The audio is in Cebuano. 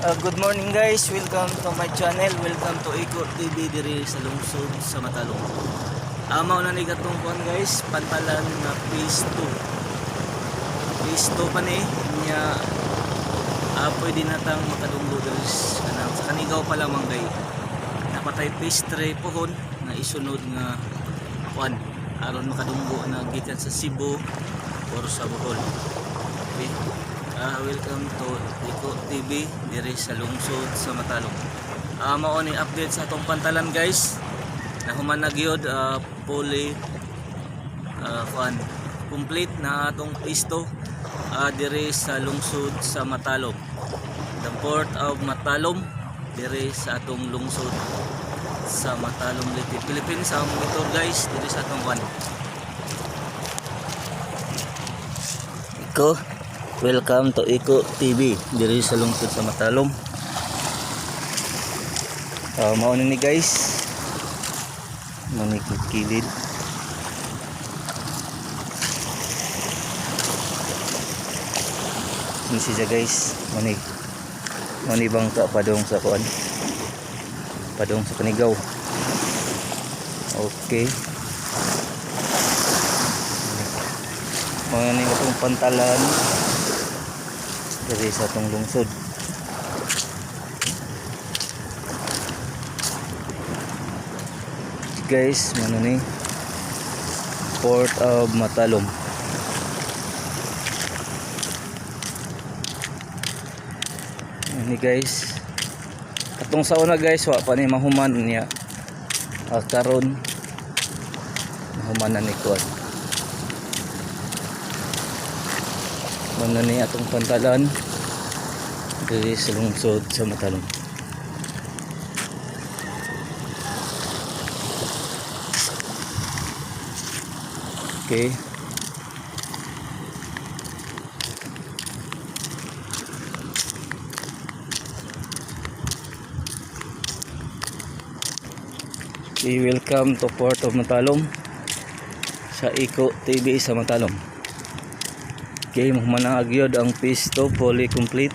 Good morning guys, welcome to my channel, welcome to Eco TV diri sa lungsod sa Matalom. Mao na ni katong kuan guys, pantalan nga phase 2. Phase 2 pa ni nya, pwede na tang makadunggo diri sa kanang sa Kanigaw pa lamang kay napatay phase 3 pohon nga isunod nga kuan aron makadunggo na gikan sa Cebu or sa Bohol. Okay. Welcome to Eco TV diri sa lungsod sa Matalom. Mao ni update sa atong pantalan guys. Nahuman na gyud, fully kuan complete na atong pisto diri sa lungsod sa Matalom. The Port of Matalom diri sa atong lungsod sa Matalom, Leyte, Philippines ang monitor guys diri sa atong kuan. Iko, welcome to Eco TV diri sa lungsod sa Matalom. Mao ni guys. Mao ni kilid. Ni siya guys, mao ni. Mao ni bangka padong sa kuan. Padong sa Kanigaw. Okay. Mao ni atong pantalan diri sa atong lungsod. Guys, mao ni Port of Matalom. Ani guys. Katong sa una guys, wa pa ni mahuman niya. Karon mahuman na ni kuan. Mao na ni atong pantalan diri sa lungsod sa Matalom. Okay. Okay, welcome to Port of Matalom sa Eco TV sa Matalom. Okay, mahuman na gyud ang pisto, fully complete.